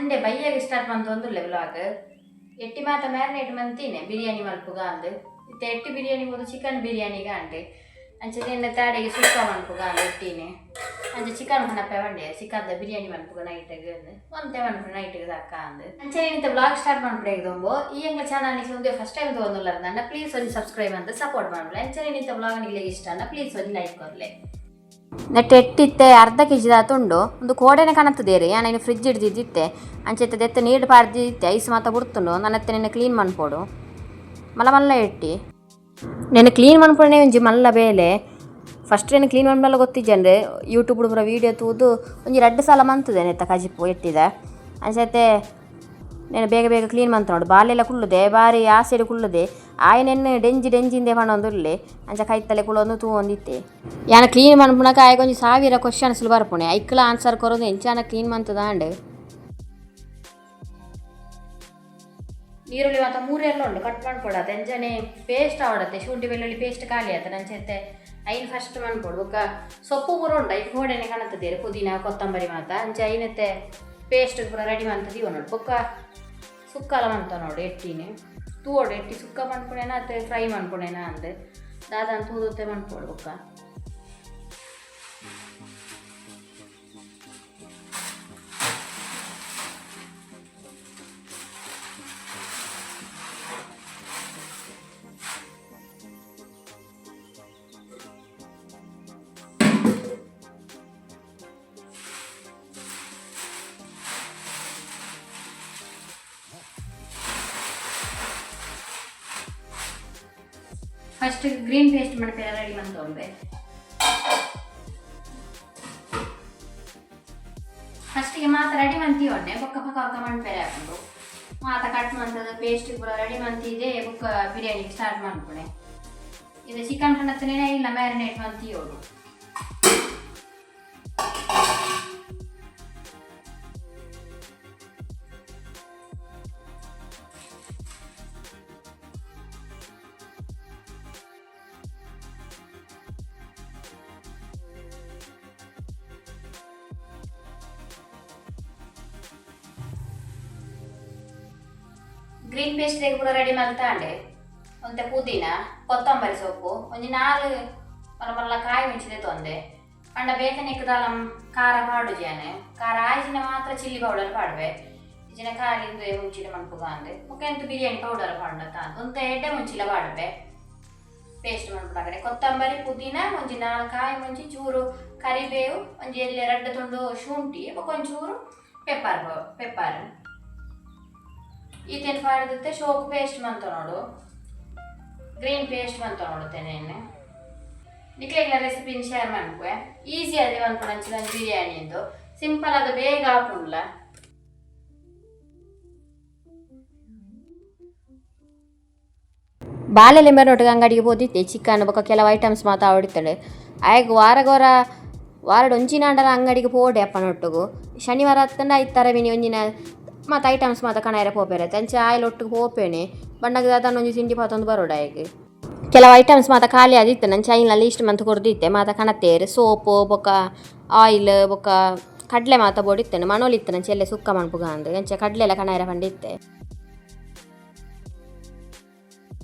Sunday ಬಯ್ಯಾಗ start ಮಂತೊಂದುಲ್ಲೆ vlog. ಎಟ್ಟಿ ಮಾತ ಮ್ಯಾರಿನೇಟ್ ಮಂತೀನಿ ಬಿರಿಯಾನಿ ಮಲ್ಪುಗ ಅಂದ್. ಇತ್ತೆ ಎಟ್ಟಿ ಬಿರಿಯಾನಿ ಬೋದು ಚಿಕನ್ ಬಿರಿಯಾನಿಗ ಅಂಡ್. ಅಂಚನೆ ತಾಡೆಗೆ ಸುಕ್ಕ ಮನ್ಪುಗ ಅಂದ್ ಎಟ್ಟಿನೆ. ಅಂಚ ಚಿಕನ್ ಕನಪೆ ಬಂಡೆ ಚಿಕನ್ದ ಬಿರಿಯಾನಿ ಮನ್ಪುಗ ನೈಟ್ಗ್ ಅಂದ್. ಒಂತೆ ಮನ್ಪು ನೈಟ್ಗ್ ಸಾಕ ಅಂದ್. ಅಂಚನೆ ಇಂತ ವ್ಲಾಗ್ ಸ್ಟಾರ್ಟ್ ಮನ್ಪುಡೆ ದೊಂಬು. ಈ ಎಂಗ್ಲ ಚಾನಲ್ ನಿಕ್ಲೆ ಉಂದೇ ಫಸ್ಟ್ ಟೈಮ್ ತೋಂದುಲ್ಲರ್ ಪ್ಲೀಸ್ ಒಂಜಿ ಸಬ್ಸ್ಕ್ರೈಬ್ ಅಂತ ಸಪೋರ್ಟ್ ಮನ್ಪುಲೆ. ಅಂಚನೆ ಇಂತ ವ್ಲಾಗ್ ನಿಕ್ಲೆಗ್ ಇಷ್ಟ ಅನ್ನ ಪ್ಲೀಸ್ ಒಂಜಿ ಲೈಕ್ ಕೊರ್ಲೆ. ನೆಟ್ ಎಟ್ಟಿತ್ತೆ ಅರ್ಧ ಕೆ ಜಿ ದಾತ್ ಉಂಡು. ಒಂದು ಕೋಡೆನೆ ಕನತದೇರು ಯಾನ್ ಐನ್ ಫ್ರಿಜ್ ಹಿಡ್ದಿದ್ದಿತ್ತೆ. ಅಂಚೆತ್ತೆ ದೆತ್ತ ನೀರು ಪಾಡ್ದಿತ್ತೆ ಐಸ್ ಮಾತ ಬುಡ್ತುಂಡು. ನನ್ನತ್ತೆ ನಿನ್ನ ಕ್ಲೀನ್ ಮನ್ಪೊಡು. ಮಲ್ಲ ಮಲ್ಲ ಎಟ್ಟಿ ನೆನ್ ಕ್ಲೀನ್ ಮನ್ಪುನೆ ಒಂಜಿ ಮಲ್ಲ ಬೇಲೆ. ಫಸ್ಟ್ ಏನು ಕ್ಲೀನ್ ಮನ್ಪಲ್ಲ ಗೊತ್ತಿಜ್ಜಂದ್ರೆ ಯೂಟ್ಯೂಬ್ ಪೂರ ವೀಡಿಯೋ ತೂದು ಒಂಜಿ ರಡ್ಡ್ ಸಲ ಮಂತುದೆ ನೆತ್ತ ಕಜಿಪು ಎಟ್ಟಿದ. ಅಂಚೆತ್ತೆ నేను ಬೇಗ ಬೇಗ ಕ್ಲೀನ್ ಮಂತ ನೋಡು. ಬಾಲೆಲ್ಲ ಕುಲ್ಲುದೆ ಬಾರಿ ಆಸೆಡ್ ಕುಲ್ಲುದೆ. ಆಯನೆನ್ ಡೆಂಜಿ ಡೆಂಜಿಂದೆ ಪನೊಂದುಲ್ಲೆ. ಅಂಚ ಕೈತಲೆ ಕುಲೊಂದು ತೂವೊಂದಿತ್ತೆ. ಯಾನ್ ಕ್ಲೀನ್ ಮನ್ಪುನಗ ಆಯಗ್ ಒಂಜಿ ಸಾವಿರ ಕ್ವಶನ್ಸ್ ಬರ್ಪುಣೆ. ಐಕ್ಲ ಆನ್ಸರ್ ಕೊರೊಂದು ಎಂಚಾನ ಕ್ಲೀನ್ ಮಂತುದಾಂಡ್. ನೀರುಳ್ಳಿ ಮಾತ ಮೂರೆಲ್ಲ ಉಂಡು ಕಟ್ ಮನ್ಪೊಡತ್ತೆ. ಅಂಚನೆ ಪೇಸ್ಟ್ ಆವಡತ್ತೆ. ಶುಂಠಿ ಬೆಳ್ಳುಳ್ಳಿ ಪೇಸ್ಟ್ ಖಾಲಿ ಆತನ. ಅಂಚೆತ್ತೆ ಐನ್ ಫಸ್ಟ್ ಮನ್ಪೊಡು. ಬೊಕ್ಕ ಸೊಪ್ಪು ಪೂರ ಉಂಡು ಐಕ್ ಕೋಡೆನೆ ಕಣತದೇರು ಪುದೀನ ಕೊತ್ತಂಬರಿ ಮಾತ. ಅಂಚ ಐನತ್ತೆ ಪೇಸ್ಟ್ ಪೂರ ರೆಡಿ ಮಂತದಿ ನೋಡು. ಬೊಕ್ಕ ಸುಕ್ಕಲ ಮಂತ ನೋಡು ಎಟ್ಟಿನಿ ತೂವೊಡು. ಎಟ್ಟಿ ಸುಕ್ಕ ಮನ್ಪುಣೇನ ಅತ್ತೆ ಫ್ರೈ ಮನ್ಪುಣೇನ ಅಂದ್ ದಾದಾನ್ ತೂದುತ್ತೆ ಮನ್ಪೊಡು. ಬೊಕ್ಕ first green paste ಮನ್ಪೆರೆ ready ಮಂತೊಂಬೆ. ಫಸ್ಟಿಗೆ ಮಾತ ರೆಡಿ ಮಂತಿಯೊನ್ನೆ ಬೊಕ್ಕ ಪಕ್ಕ ಪಕ್ಕ ಮನ್ಪೆರೆ ಆಪುಂಡು. ಮಾತ ಕಟ್ ಮಂತದ ಪೇಸ್ಟ್ ಪೂರ ರೆಡಿ ಮಂತಿದೆ ಬೊಕ್ಕ ಬಿರಿಯಾನಿ ಸ್ಟಾರ್ಟ್ ಮನ್ಪುಣೆ. ಇದು ಚಿಕನ್ ಕಣತ್ತನೇ ಇಲ್ಲ ಮ್ಯಾರಿನೇಟ್ ಮಂತಿಯೋಡು. ಗ್ರೀನ್ ಪೇಸ್ಟ್ ಪೂರ ರೆಡಿ ಮಲ್ತಾಂಡೆ. ಒಂತೆ ಪುದೀನ ಕೊತ್ತಂಬರಿ ಸೊಪ್ಪು ಒಂಜಿ ನಾಲ್ ಮಲ್ಲ ಮಲ್ಲ ಕಾಯಿ ಮುಂಚಿದೆ ತೊಂದೆ. ಪಂಡ ಬೇತನೆಕ್ ದಾಲ ಖಾರ ಪಾಡುಜಾನೆ. ಖಾರ ಆಯ್ಜಿನ ಮಾತ್ರ ಚಿಲ್ಲಿ ಪೌಡರ್ ಪಾಡುವೆ. ಇಜಿನ ಖಾಲಿ ಇಂದು ಮುಂಚಿನ ಮನ್ಪುಗ ಅಂದೆ. ಬೊಕ್ಕ ಎಂತ ಬಿರಿಯಾನಿ ಪೌಡರ್ ಪಾಡುನ ತಾನ್ ಒಂತೆ ಎಡ್ಡೆ ಮುಂಚಿಲ ಪಾಡುವೆ. ಪೇಸ್ಟ್ ಮನ್ಪುನಗಡೆ ಕೊತ್ತಂಬರಿ ಪುದೀನ ಒಂಜಿ ನಾಲ್ ಕಾಯಿ ಮುಂಚಿ ಚೂರು ಕರಿಬೇವು ಒಂಜಿ ಎಲ್ಯ ರಡ್ಡ್ ತುಂಡು ಶುಂಠಿ ಬೊಕ ಒಂಚೂರು ಪೆಪ್ಪರ್ ಪೆಪ್ಪರ್ ಈತೇನು ಪಾಡ್ದಿತ್ತೆ ಶೋಕ್ ಪೇಸ್ಟ್ ಮಂತ ನೋಡು. ಗ್ರೀನ್ ಪೇಸ್ಟ್ ಮಂತ ನೋಡುತ್ತೇನೆ. ನಿಕ್ಲೆಗ್ಲ ರೆಸಿಪಿನ ಶೇರ್ ಮನ್ಪುವೆ. ಈಸಿ ಅದೇ ಮನ್ಪುನ ಅಂಚಿನ ಬಿರಿಯಾನಿ ಎಂದು ಸಿಂಪಲ್ ಅದು ಬೇಗ ಆಪುಂಡ್ಲ. ಬಾಲೆಲೆ ಮೆರೊಟ್ಟಿಗೆ ಅಂಗಡಿಗೆ ಪೋದಿತ್ತೆ. ಚಿಕನ್ ಬೊಕ್ಕ ಕೆಲವು ಐಟಮ್ಸ್ ಮಾತ ಅವಡಿತ್ತಳೆ. ಆಯ್ಗ್ ವಾರಗೊರ ವಾರಡ್ ಒಂಜಿನಾಂಡಲ ಅಂಗಡಿಗೆ ಪೋಡೆ ಅಪ್ಪನೊಟ್ಟುಗು. ಶನಿವಾರ ಹತ್ತಂಡ ಐತಾರ ಮಿನಿ ಒಂಜಿನ ಮಾತ ಐಟಮ್ಸ್ ಮಾತ ಕಣಾಯರ ಪೋಪೆರೆ. ಅಂಚ ಆಯ್ಲ್ ಒಟ್ಟುಗು ಪೋಪೇನೆ ಬಣ್ಣಗ ದಾದನ ಒಂಜಿ ತಿಂಡಿ ಪಾತೊಂದು ಬರೋಡ. ಆಯ್ಗ್ ಕೆಲವು ಐಟಮ್ಸ್ ಮಾತ ಖಾಲಿ ಆದಿತ್ತು. ನಂಚ ಐನ್ಲ ಲೀಸ್ಟ್ ಮಂತ್ ಕೊರ್ದಿತ್ತೆ. ಮಾತ ಕಣತ್ತೇರು ಸೋಪು ಬೊಕ್ಕ ಆಯಿಲ್ ಬೊಕ್ಕ ಕಡಲೆ ಮಾತ ಬೋಡಿತ್ತೇನೆ. ಮನೋಲಿತ್ತು ನಂಚ ಎಲ್ಲೆ ಸುಕ್ಕ ಮನ್ಪುಗ ಅಂದ್. ಅಂಚ ಕಡಲೆ ಎಲ್ಲ ಕಣಾಯರ ಪಂಡಿತ್ತೆ.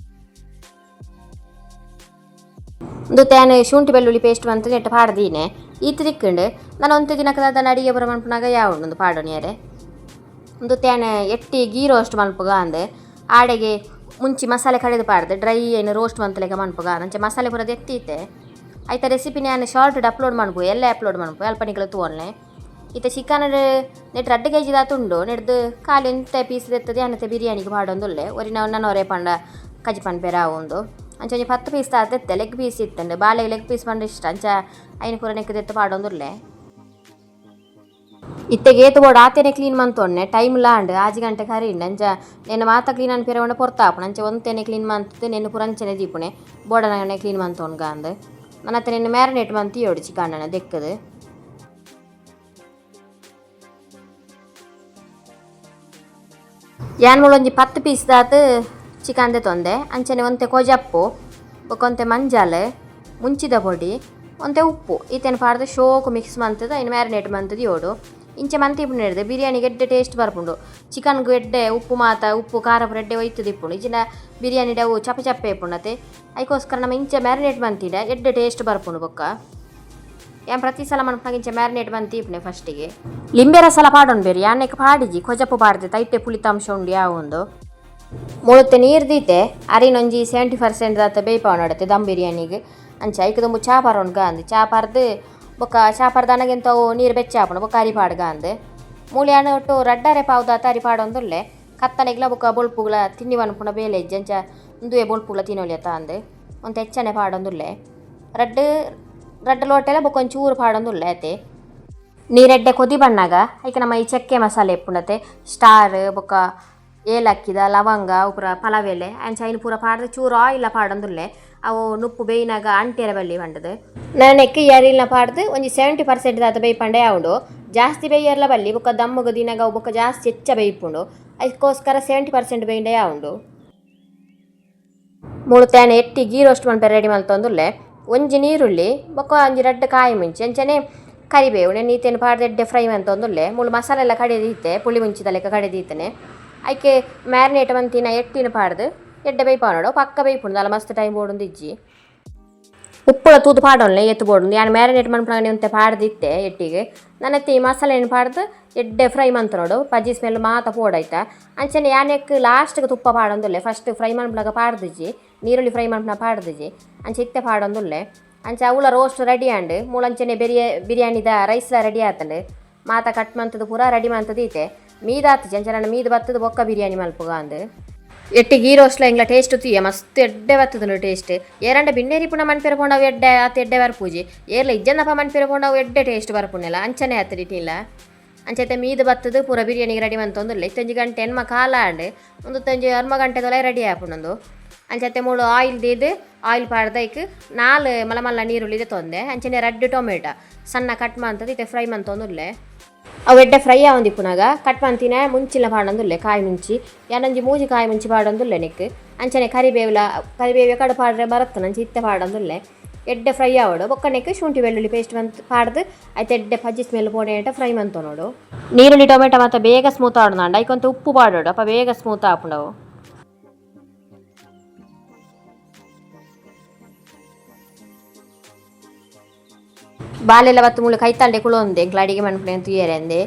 ಒಂದು ತೇನೆ ಶುಂಠಿ ಬೆಳ್ಳುಳ್ಳಿ ಪೇಸ್ಟ್ ಮಂತ್ ನೆಟ್ಟ ಪಾಡ್ದೀನೆ. ಈತ್ ತಿಕ್ಕಂಡು ನಾನು ಒಂತೆ ದಿನಕ್ಕೆ ದಾದನ ಅಡಿಗೆ ಬರ ಮನ್ಪುನಾಗ ಯಾವ ಉಂಡು ಪಾಡೋನಿಯರೆ. ಒಂದು ತೇನೆ ಎಟ್ಟಿ ಗೀ ರೋಸ್ಟ್ ಮನ್ಪುಗ ಅಂದ್. ಆಡೆಗೆ ಮುಂಚಿ ಮಸಾಲೆ ಕಡೆದು ಪಾಡ್ದು ಡ್ರೈ ಏನು ರೋಸ್ಟ್ ಮಂತಲೆಕ ಮನ್ಪುಗ. ಅಂಚೆ ಮಸಾಲೆ ಪೂರ ದೆತ್ತಿತ್ತೆ. ಐತ ರೆಸಿಪಿ ನಾನು ಶಾರ್ಟ್ ಅಪ್ಲೋಡ್ ಮನ್ಪು ಎಲ್ಲ ಅಪ್ಲೋಡ್ ಮನ್ಪು ಅಲ್ಪ ನಿಕಲ ತೂವೊನ್ಲೆ. ಇತ್ತೆ ಚಿಕನ್ ನೆಟ್ ರಡ್ಡ್ ಕೆ ಜಿ ದಾತ್ ಉಂಡು. ನೆಡ್ದು ಖಾಲಿ ಒಂತೆ ಪೀಸ್ ದೆತ್ತದೆ ಅನತೆ ಬಿರಿಯಾನಿಗೆ ಪಾಡೊಂದುಲ್ಲೆ. ಒರಿನ ನನ ಒರೇ ಪಂಡ ಕಜಿ ಪನ್ಪೆರ ಉಂದು. ಅಂಚ ಒಂಜಿ 10 ಪೀಸ್ ದಾತ್ ದೆತ್ತೆ. ಲೆಗ್ ಪೀಸ್ ಇತ್ತಂಡು. ಬಾಲೆಗ್ ಲೆಗ್ ಪೀಸ್ ಪಂಡ ಇಷ್ಟ. ಅಂಚ ಐನ್ ಪೂರ ನೆಕ್ ದೆತ್ತು ಪಾಡೊಂದುಲ್ಲೆ. ಇತ್ತೆಗೆ ಏತ್ ಬೋಡು ಆತೇನೆ ಕ್ಲೀನ್ ಮಂತೊನ್ನೆ. ಟೈಮ್ ಲಾಂಡ್ 6 ಗಂಟೆ ಕರಿಂಡ್. ಅಂಚ ನೆನ್ನ ಮಾತ ಕ್ಲೀನ್ ಅನ್ಪೆರೆ ಪಂಡ ಪೊರ್ತಾಪುಂಡು. ಅಂಚ ಒಂತೆನೆ ಕ್ಲೀನ್ ಮಂತುದು ನೆನ್ನ ಪೂರ ಅಂಚನೆ ದೀಪುಣೆ ಬೋಡನಗನೆ ಕ್ಲೀನ್ ಮಂತೊನ್ಗ ಅಂದ್. ನನ್ನತ್ತೆ ನೆನ್ನ ಮ್ಯಾರಿನೇಟ್ ಮಂತಿಯೋಡು ಚಿಕನ್ ದೆಕ್ಕದು. ಯಾನ್ ಮೂಲು ಒಂಜಿ 10 ಪೀಸ್ ದಾತ್ ಚಿಕನ್ ದೆತೊಂದೆ. ಅಂಚನೆ ಒಂತೆ ಕೊಜಪ್ಪು ಬೊಕ ಒಂತೆ ಮಂಜಲ್ ಮುಂಚಿದ ಪೊಡಿ ಒಂತೆ ಉಪ್ಪು ಈತೆನ್ ಪಾಡ್ದು ಶೋಕು ಮಿಕ್ಸ್ ಮಂತುದು ಐನ್ ಮ್ಯಾರಿನೇಟ್ ಮಂತುದು ಯೋಡು. ಇಂಚೆ ಮಂತಿ ಇಪ್ಪುಂಡು ಬಿರಿಯಾನಿಗೆ ಎಡ್ಡೆ ಟೇಸ್ಟ್ ಬರ್ಪುಂಡು. ಚಿಕನ್ಗೂ ಎಡ್ಡೆ ಉಪ್ಪು ಮಾತ ಉಪ್ಪು ಖಾರ ಪೂರ ಎಡ್ಡೆ ಒಯ್ತುದು ಇಪ್ಪುಂಡು. ಇಜ್ಜಿಂಡ ಬಿರಿಯಾನಿ ಅವು ಚಪ್ಪೆ ಚಪ್ಪೆ ಇಪ್ಪುಂಡತೆ. ಐಕೋಸ್ಕರ ನಮ್ಮ ಇಂಚೆ ಮ್ಯಾರಿನೇಟ್ ಮಂತಿಡ ಎಡ್ಡೆ ಟೇಸ್ಟ್ ಬರ್ಪುಂಡು. ಬೊಕ್ಕ ಯಾನ್ ಪ್ರತಿ ಸಲ ಮನ್ಪುನಗ ಇಂಚೆ ಮ್ಯಾರಿನೇಟ್ ಮಂತಿ ಇಪ್ಪುನೆ. ಫಸ್ಟಿಗೆ ಲಿಂಬೆ ರಸಲ ಪಾಡೊಂಡು ಬೇರಿ, ಯಾನೆಕ್ ಪಾಡಿಜಿ. ಕೊಜಪು ಪಾಡ್ದೆ ತೈಟೆ ಪುಳಿತಾಂಶ ಉಂಡು ಯಾವೊಂದು. ಮುಳುತ್ತೆ ನೀರು ದೀತೆ ಅರಿನೊಂಜಿ 70% ದಾತ ಬೇಯ್ಪಾವನಡತೆ ದಮ್ ಬಿರಿಯಾನಿಗೆ. ಅಂಚ ಐಕ್ ದುಂಬು ಚಾ ಪರೊಂಡು ಗಾಂದ್ ಚಾ ಪರ್ದು ಬೊಕ್ಕ ಚಾ ಪರ್ದಾನಗ ಅವು ನೀರು ಬೆಚ್ಚ ಆಪುಂಡು. ಬೊಕ್ಕ ಅರಿ ಪಾಡ್ಗ ಅಂದ್ ಮೂಲ್ಯಾನ ಒಟ್ಟು ರಡ್ಡರೆ ಪಾವುದಾತ ಅರಿ ಪಾಡೊಂದುಲ್ಲೆ. ಕತ್ತಲೆಗ್ಲ ಬೊಕ್ಕ ಬೊಲ್ಪುಗ್ಲ ತಿಂಡಿ ಮನ್ಪುನ ಬೇಲೆ ಇಜ್ಜಿ, ಅಂಚ ಉಂದುವೇ ಬೊಲ್ಪುಗ್ಲ ತಿನೊಲಿಯತ್ತ ಅಂದ್ ಒಂತೆ ಹೆಚ್ಚನೆ ಪಾಡೊಂದುಲ್ಲೆ. ರಡ್ಡ್ ರಡ್ಡ್ ಲೋಟೆಲ ಬೊಕ್ಕ ಒಂಚೂರು ಪಾಡೊಂದುಲ್ಲೆ ಆತೆ. ನೀರೆಡ್ಡೆ ಕೊದಿ ಬಣ್ಣಗ ಐಕ್ ನಮ್ಮ ಈ ಚಕ್ಕೆ ಮಸಾಲೆ ಇಪ್ಪುಂಡತೆ, ಸ್ಟಾರ್ ಬೊಕ್ಕ ಏಲಕ್ಕಿದ ಲವಂಗ ಪೂರ ಪಲಾವ್ ಎಲೆ ಅಂಚ ಐನ್ ಪೂರ ಪಾಡ್ದು ಚೂರು ಆಯಿಲ್ ಪಾಡೊಂದುಲ್ಲೆ. ಅವು ನುಪ್ಪು ಬೇಯಿನಾಗ ಅಂಟೆರೆ ಬಲ್ಲಿ ಪಂಡದು. ನೆಕ್ಕ್ ಅರಿಲ್ನ ಪಾಡ್ದು ಒಂಜಿ 70% ದಾತ ಬೇಯ್ಪಂಡೆ ಆವುಂಡು. ಜಾಸ್ತಿ ಬೇಯರ್ಲ ಬಲ್ಲಿ, ಬೊಕ್ಕ ದಮ್ಮುಗು ದೀನಾಗ ಅವು ಬೊಕ್ಕ ಜಾಸ್ತಿ ಹೆಚ್ಚ ಬೇಯ್ಪುಂಡು. ಅದಕ್ಕೋಸ್ಕರ 70% ಬೇಯಿಂಡೆ ಆವುಂಡು. ಮೂಲು ತೇನೆ ಎಟ್ಟಿ ಗೀ ರೋಸ್ಟ್ ಮನ್ಪೆರೆ ರೆಡಿ ಮಲ್ತೊಂದುಲ್ಲೆ. ಒಂಜಿ ನೀರುಳ್ಳಿ ಬೊಕ್ಕ ಒಂಜಿ ರಡ್ಡ್ ಕಾಯಿ ಮುಂಚಿ ಅಂಚನೆ ಕರಿಬೇವು ನೆನ್ ಈತೆನ್ ಪಾಡ್ದ್ ಎಡ್ಡೆ ಫ್ರೈ ಮಂತೊಂದುಲ್ಲೆ. ಮೂಲು ಮಸಾಲೆ ಎಲ್ಲ ಕಡೆದೀತೆ, ಪುಳಿ ಮುಂಚಿದ ಲೆಕ್ಕ ಕಡೆದೀತನೆ. ಐಕೆ ಮ್ಯಾರಿನೇಟ್ ಮಂತಿನ ಎಟ್ಟಿನ ಪಾಡ್ದು ಎಡ್ಡೆ ಬೇಯ್ಪಾವೊಡು. ಪಕ್ಕ ಬೇಯ್ಪುಂಡು, ದಾಲ ಮಸ್ತ್ ಟೈಮ್ ಬೋಡುಂದು ಇಜ್ಜಿ. ಉಪ್ಪುಳ ತೂದು ಪಾಡೊನ್ಲೆ ಏತ್ ಬೋಡುಂದು. ಯಾನ್ ಮ್ಯಾರಿನೇಟ್ ಮನ್ಪುನಗನೆ ಒಂತೆ ಪಾಡ್ದಿತ್ತೆ ಎಟ್ಟಿಗೆ. ನನತ್ತೆ ಈ ಮಸಾಲೆನ್ ಪಾಡ್ದು ಎಡ್ಡೆ ಫ್ರೈ ಮಂತೊನೊಡು, ಪಜಿ ಸ್ಮೆಲ್ ಮಾತ ಪೋಡೈತ. ಅಂಚನೆ ಯಾನೆಕ್ ಲಾಸ್ಟ್ಗೆ ತುಪ್ಪ ಪಾಡೊಂದುಲ್ಲೆ. ಫಸ್ಟ್ ಫ್ರೈ ಮನ್ಪುನಗ ಪಾಡ್ದಿಜಿ, ನೀರುಳ್ಳಿ ಫ್ರೈ ಮನ್ಪುನ ಪಾಡ್ದಿಜಿ, ಅಂಚ ಇತ್ತೆ ಪಾಡೊಂದುಲ್ಲೆ. ಅಂಚ ಅವುಲ ರೋಸ್ಟ್ ರೆಡಿ ಆಂಡ್. ಮೂಲಂಚನೆ ಬಿರಿಯಾನಿದ ರೈಸ್ಲ ರೆಡಿ ಆತಂಡ್. ಮಾತ ಕಟ್ ಮಂತದು ಪೂರ ರೆಡಿ ಮಂತದ ಈತೆ. ಮೀದಾತಿಜಿ, ಅಂಚ ನನ ಮೀದ್ ಬತ್ತದ ಬೊಕ್ಕ ಬಿರಿಯಾನಿ ಮಲ್ಪುಗ ಅಂದ್. ಎಟ್ಟಿ ಗೀ ರೋಸ್ಟ್ಲ ಎಂಗ್ಲ ಟೇಸ್ಟ್ ತೂಯ, ಮಸ್ತ್ ಎಡ್ಡೆ ಬತ್ತುದುಂಡು ಟೇಸ್ಟ್. ಏರಂಡ ಬಿನ್ನೇರಿ ಪುನ ಮನ್ಪೆರೆ ಪೋಂಡ ಅವು ಎಡ್ಡೆ ಆತ್ ಎಡ್ಡೆ ಬರ್ಪುಜಿ. ಏರ್ಲ ಇಜ್ಜಂದಪ್ಪ ಮನ್ಪೆರೆ ಪೋಂಡ ಅವು ಎಡ್ಡೆ ಟೇಸ್ಟ್ ಬರ್ಪುಂಡೆಲ ಅಂಚನೆ ಆತುಂಡು ಇಟಿಲ್ಲ. ಅಂಚತೆ ಮೀದ್ ಬತ್ತದು ಪೂರ ಬಿರಿಯಾನಿಗೆ ರೆಡಿ ಮಂತೊಂದುಲ್ಲೆ. ಇತ್ತೊಂಜಿ ಗಂಟೆ ಎನ್ಮ ಕಾಲ ಆಂಡ್. ಒಂದು 6 ಗಂಟೆದೊಳಗೆ ರೆಡಿ ಆಪುಂಡು. ಅಂಚತೆ ಮೂಲು ಆಯಿಲ್ ದೀದ್ ಆಯಿಲ್ ಪಾಡ್ದ್ ಐಕ್ ನಾಲ್ ಮಲ್ಲ ಮಲ್ಲ ನೀರುಳ್ಳಿ ದೆತ್ತೊಂದೆ. ಅಂಚನೆ ರಡ್ಡ್ ಟೊಮೆಟೊ ಸಣ್ಣ ಕಟ್ ಮಂತುದು ಇತ್ತೆ ಫ್ರೈ ಮಂತೊಂದುಲ್ಲೆ. ಅವು ಎಡ್ಡೆ ಫ್ರೈ ಆವೊಂದಿಪ್ಪುನಗ ಕಟ್ ಮಂತಿನ ಮುಂಚಿಲ ಪಾಡೊಂದುಲ್ಲೆ, ಕಾಯಿ ಮುಂಚಿ. ಯಾನೊಂಜಿ ಮೂಜಿ ಕಾಯಿ ಮುಂಚಿ ಪಾಡೊಂದುಲ್ಲೆ ನೆಕ್ಕ್. ಅಂಚನೆ ಕರಿಬೇವುಲ, ಕರಿಬೇವು ಕಡು ಪಾಡ್ರೆ ಬರತ್ತನ, ಅಂಚ ಇತ್ತೆ ಪಾಡೊಂದುಲ್ಲೆ. ಎಡ್ಡೆ ಫ್ರೈ ಆವೊಡು. ಬೊಕ್ಕ ನೆಕ್ಕ್ ಶುಂಠಿ ಬೆಳ್ಳುಳ್ಳಿ ಪೇಸ್ಟ್ ಮಂತ್ ಪಾಡ್ದು ಐತೆ ಎಡ್ಡೆ ಪಜ್ಜಿ ಸ್ಮೆಲ್ ಪೋಣೆ ಫ್ರೈ ಮಂತೊನೊಡು. ನೀರುಳ್ಳಿ ಟೊಮೆಟೊ ಮಾತ ಬೇಗ ಸ್ಮೂತ್ ಆವೊಡು. ಐಕೊಂತೆ ಉಪ್ಪು ಪಾಡೊಡು, ಅಪ ಬೇಗ ಸ್ಮೂತ್ ಆಪುಂಡು ಅವು. ಬಾಲೆಲ್ಲ ಬತ್ತು ಮೂಲು ಕೈತಾಲ್ಡೆ ಕುಳೊಂದೆ ಎಂಕ್ಲ ಅಡಿಗೆ ಮನ್ಪುನೆ ತೂಯೆರೆಂದೆ.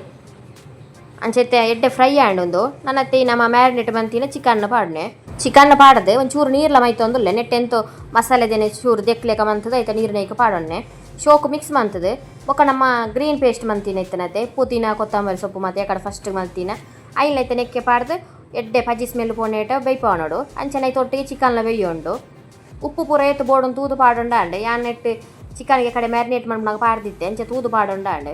ಅಂಚೆತ್ತೆ ಎಡ್ಡೆ ಫ್ರೈ ಆಂಡ್ ಉಂದು. ನನ್ನತ್ತೆ ನಮ್ಮ ಮ್ಯಾರಿನೇಟ್ ಮಂತಿನ ಚಿಕನ್ ಪಾಡ್ನೆ. ಚಿಕನ್ ಪಾಡದೆ ಒಂಚೂರು ನೀರ್ಲ ಮೈತೊಂದುಲ್ಲೆ. ನೆಟ್ಟೆಂತೋ ಮಸಾಲೆ ದೇನೆ ಚೂರು ದೆಕ್ಲೆಕ ಮಂತದ ಐತ ನೀರು ನೈಕ ಪಾಡೊನ್ನೆ. ಶೋಕು ಮಿಕ್ಸ್ ಮಂತದೆ. ಬೊಕ್ಕ ನಮ್ಮ ಗ್ರೀನ್ ಪೇಸ್ಟ್ ಮಂತಿನ ಇತ್ತನತೆ, ಪುದೀನ ಕೊತ್ತಂಬರಿ ಸೊಪ್ಪು ಮತ್ತೆ ಕಡೆ ಫಸ್ಟ್ ಮಂತಿನ ಐನ್ ಐತೆ ನೆಕ್ಕೆ ಪಾಡ್ದು ಎಡ್ಡೆ ಪಜಿ ಸ್ಮೆಲ್ ಪೋನೇಟ ಬೇಯ್ಪಾವೊನೊಡು. ಅಂಚನೆ ಐತ ಒಟ್ಟಿಗೆ ಚಿಕನ್ಲ ಬೇಯ್ಯುಂಡು. ಉಪ್ಪು ಪೂರ ಏತ್ ಬೋಡೊಂದು ತೂದು ಪಾಡೊಂಡ ಅಂಡೆ. ಯಾನ್ ನೆಟ್ ಚಿಕನ್ಗೆ ಕಡೆ ಮ್ಯಾರಿನೇಟ್ ಮನ್ಪುನಗ ಪಾಡ್ದಿತ್ತೆ, ಅಂಚ ತೂದು ಪಾಡೊಂಡ ಅಂಡೆ.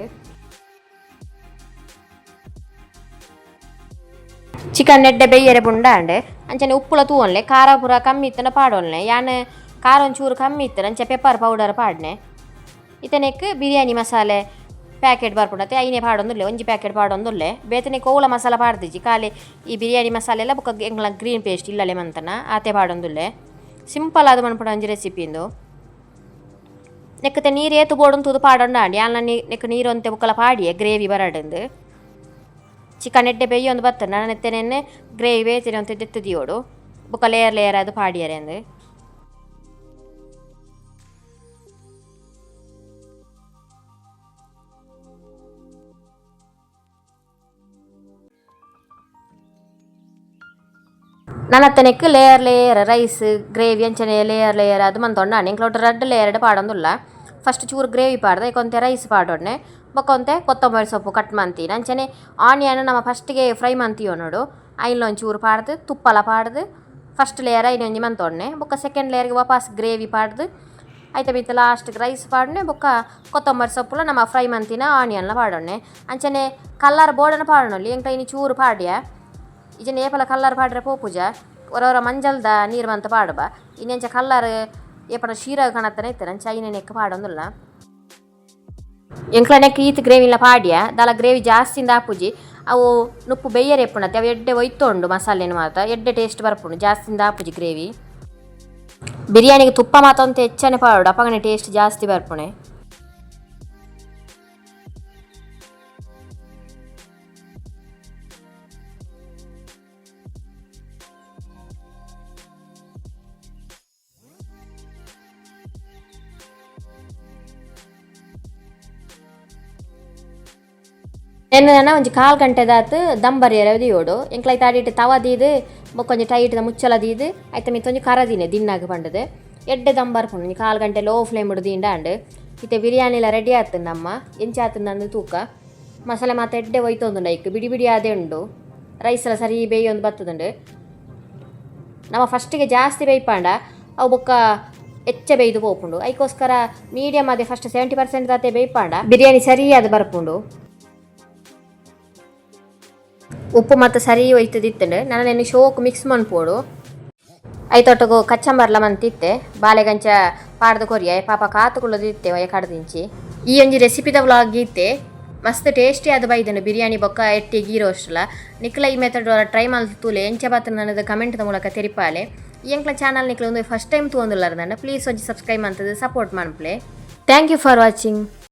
ಚಿಕನ್ ಎಡ್ಡೆ ಬೇಯ್ಯರೆ ಬುಂಡ ಅಂಡೆ. ಅಂಚನೆ ಉಪ್ಪುಲ ತೂವೊನ್ಲೆ, ಖಾರ ಪೂರ ಕಮ್ಮಿ ಇತ್ತನ ಪಾಡೊನ್ಲೆ. ಯಾನ್ ಖಾರ ಒಂಚೂರು ಕಮ್ಮಿ ಇತ್ತನ, ಅಂಚ ಪೆಪ್ಪರ್ ಪೌಡರ್ ಪಾಡ್ನೆ. ಇತ್ತನೆಕ್ ಬಿರಿಯಾನಿ ಮಸಾಲೆ ಪ್ಯಾಕೆಟ್ ಬರ್ಪುಂಡತೆ, ಐನೆ ಪಾಡೊಂದುಲ್ಲೆ. ಒಂಜಿ ಪ್ಯಾಕೆಟ್ ಪಾಡೊಂದುಲ್ಲೆ. ಬೇತನೆ ಕೋಲ ಮಸಾಲ ಪಾಡ್ದಿಜಿ. ಖಾಲಿ ಈ ಬಿರಿಯಾನಿ ಮಸಾಲೆ ಎಲ್ಲ ಬೊಕ್ಕ ಎಂಕ್ಲ ಗ್ರೀನ್ ಪೇಸ್ಟ್ ಇಲ್ಲಲೆ ಮಂತನ ಆತೆ ಪಾಡೊಂದುಲ್ಲೆ. ಸಿಂಪಲ್ ಆದ್ ಮನ್ಪುನ ಒಂಜಿ ರೆಸಿಪಿ ಇಂದು. ನೆಕ್ಕತೆ ನೀರು ಏತು ಬೋಡೊಂದು ತೂದು ಪಾಡೊಂಡ ಅಂಡ್. ಯಾನ್ ನೆಕ್ ನೀರು ಒಂತೆ ಬೊಕ್ಕಲ ಪಾಡಿಯೆ ಗ್ರೇವಿ ಬರಡಂದು. ಚಿಕನ್ ಎಡ್ಡೆ ಬೇಯ್ಯೊಂದು ಬತ್ತಂಡ ನೆತ್ತೆನೆನ್ನೆ ಗ್ರೇವಿ ಬೇತಿನ ಒಂತೆ ದೆತ್ತು ದಿಯೋಡು, ಬೊಕ್ಕ ಲೇಯರ್ ಲೇಯರ್ ಅದು ಪಾಡಿಯರೆ ಅಂದ್. ನನತ್ತನೆಕ್ layer layer rice gravy ಅಂಚನೆ ಲೇಯರ್ ಲೇಯರ್ ಅದು ಮಂತೊಂಡ. ಎಂಕ್ಲ ಒಟ್ಟು ರಡ್ಡ್ ಲೇಯರ್ಡ್ ಪಾಡೊಂದುಲ್ಲ. ಫಸ್ಟ್ ಚೂರು ಗ್ರೇವಿ ಪಾಡ್ದೆ ಐಕೊಂತೆ ರೈಸ್ ಪಾಡೊನ್ನೆ. ಬೊಕ್ಕ ಒಂತೆ ಕೊತ್ತಂಬರಿ ಸೊಪ್ಪು ಕಟ್ ಮಂತಿನ. ಅಂಚನೆ ಆನಿಯನ್ ನಮ ಫಸ್ಟ್ಗೆ ಫ್ರೈ ಮಂತಿಯೊ ನೋಡು, ಐನ್ಲ ಒಂಚೂರು ಪಾಡ್ದು ತುಪ್ಪಲ ಪಾಡ್ದು ಫಸ್ಟ್ ಲೇಯರ್ ಐನ್ ಒಂಜಿ ಮಂತೊನ್ನೆ. ಬೊಕ್ಕ ಸೆಕೆಂಡ್ ಲೇಯರ್ಗೆ ವಾಪಸ್ ಗ್ರೇವಿ ಪಾಡ್ದು ಐತ ಮಿತ್ತ್ ಲಾಸ್ಟ್ಗೆ ರೈಸ್ ಪಾಡ್ನೆ. ಬೊಕ್ಕ ಕೊತ್ತಂಬರಿ ಸೊಪ್ಪುಲ ನಮ್ಮ ಫ್ರೈ ಮಂತಿನ ಆನಿಯನ್ಲ ಪಾಡೊನ್ನೆ. ಅಂಚನೆ ಕಲ್ಲರ್ ಬೋಡನ ಪಾಡೊನೊಲಿ. ಎಂಕ್ಲ ಇನಿ ಚೂರು ಪಾಡ್ಯ. ಇಜ್ಜಿಂಡ ಏಪಲ ಕಲ್ಲರ್ ಪಾಡ್ರೆ ಪೋಪುಜ, ಒರ ಒರ ಮಂಜಲ್ದ ನೀರು ಮಂತ ಪಾಡುವ. ಇನಿ ಅಂಚ ಕಲ್ಲರ್ ಏಪನ ಶೀರ ಕಣತ್ತನೆ ಇತ್ತೆ, ಅಂಚ ಐನೆ ನೆಕ್ ಪಾಡೊಂದುಲ್ಲ. ಎಂಕ್ಲ ನೆಕ್ ಈತ್ ಗ್ರೇವಿಲ ಪಾಡ್ಯ, ದಾಲ ಗ್ರೇವಿ ಜಾಸ್ತಿಂದ ಆಪುಜಿ. ಅವು ನುಪ್ಪು ಬೇಯರೆ ಎಪ್ಪುಣತೆ, ಅವು ಎಡ್ಡೆ ಒಯ್ತುಂಡು ಮಸಾಲೆನು ಮಾತ ಎಡ್ಡೆ ಟೇಸ್ಟ್ ಬರ್ಪುಂಡು. ಜಾಸ್ತಿಂದ ಆಪುಜಿ ಗ್ರೇವಿ. ಬಿರಿಯಾನಿಗೆ ತುಪ್ಪ ಮಾತ ಒಂತೆ ಹೆಚ್ಚನೆ ಪಾಡೋಡು, ಅಪಗನೆ ಟೇಸ್ಟ್ ಜಾಸ್ತಿ ಬರ್ಪುಣೆ. ಎನ್ನ ಒಂಜಿ ಕಾಲ್ ಗಂಟೆ ದಾತ್ ದಮ್ ಬರಿಯರೆ ದಿಯೋಡು. ಎಂಕ್ಲ ಐತ ಅಡಿಟ್ ತವ ದೀದ್, ಬೊಕ್ಕ ಒಂಜಿ ಟೈಟ್ ಮುಚ್ಚಲ ದೀದ್, ಐತ ಮಿತ್ತ್ ಒಂಜಿ ಕರ ದೀನೆ ದಿನ್ನಾಗ ಪಂಡದು. ಎಡ್ಡೆ ದಮ್ ಬರ್ಪುಂಡು ಒಂಜಿ ಕಾಲ್ ಗಂಟೆ ಲೋ ಫ್ಲೇಮ್ ದೀಂಡ ಆಂಡ್. ಇತ್ತೆ ಬಿರಿಯಾನಿಲ ರೆಡಿ ಆತುಂಡಮ್ಮ. ಎಂಚ ಆತುಂಡು ತೂಕ. ಮಸಾಲೆ ಮಾತ ಎಡ್ಡೆ ಒಯ್ತೊಂದುಂಡು. ಐಕ್ ಬಿಡಿ ಬಿಡಿ ಆದೇ ಉಂಡು. ರೈಸ್ ಎಲ್ಲ ಸರಿ ಬೇಯೊಂದು ಬತ್ತದುಂಡು. ನಮ್ಮ ಫಸ್ಟಿಗೆ ಜಾಸ್ತಿ ಬೇಯ್ಪಾಂಡ ಅವು ಬೊಕ್ಕ ಎಚ್ಚ ಬೇಯ್ದು ಪೋಪುಂಡು. ಐಕೋಸ್ಕರ ಮೀಡಿಯಮ್ ಅದೇ ಫಸ್ಟ್ 70% ದಾತೆ ಬೇಯ್ಪಾಂಡ ಬಿರಿಯಾನಿ ಸರಿಯಾದ ಬರ್ಪುಂಡು. ಉಪ್ಪು ಮತ್ತು ಸರಿ ಒಯ್ತದಿತ್ತಂಡು. ನಾನು ಶೋಕ್ ಮಿಕ್ಸ್ ಮನ್ಪೋಡು. ಐತೊಟ್ಟುಗು ಕಚ್ಚಂಬರ್ಲ ಮಂತಿತ್ತೆ. ಬಾಲೆಗಂಚ ಪಾಡ್ದು ಕೊರಿಯ ಪಾಪ ಕಾತುಕೊಳ್ಳದಿತ್ತೆ ಒಯ ಕಡ್ದಿಂಚಿ. ಈ ಒಂಜಿ ರೆಸಿಪಿದ ವ್ಲಾಗ್ ಇತ್ತೆ. ಮಸ್ತ್ ಟೇಸ್ಟಿ ಆದ್ ಬೈದುಂಡು ಬಿರಿಯಾನಿ ಬೊಕ್ಕ ಎಟ್ಟಿ ಗೀ ರೋಸ್ಟ್ಲ. ನಿಕ್ಲ ಈ ಮೆಥಡ್ ಟ್ರೈ ಮಲ್ತ್ ತೂಲೆ. ಎಂಚ ಬತ್ತುಂಡು ಕಮೆಂಟ್ ದ ಮೂಲಕ ತೆರಿಪಾಲೆ. ಈ ಎಂಕ್ಲ ಚಾನಲ್ ನಿಕ್ಲ ಒಂದು ಫಸ್ಟ್ ಟೈಮ್ ತೂವೊಂದುಲ್ಲಾರ್ದಂಡ, ಪ್ಲೀಸ್ ಒಂಜಿ ಸಬ್ಸ್ಕ್ರೈಬ್ ಮಂತುದು ಸಪೋರ್ಟ್ ಮನ್ಪುಲೆ. Thank you for watching.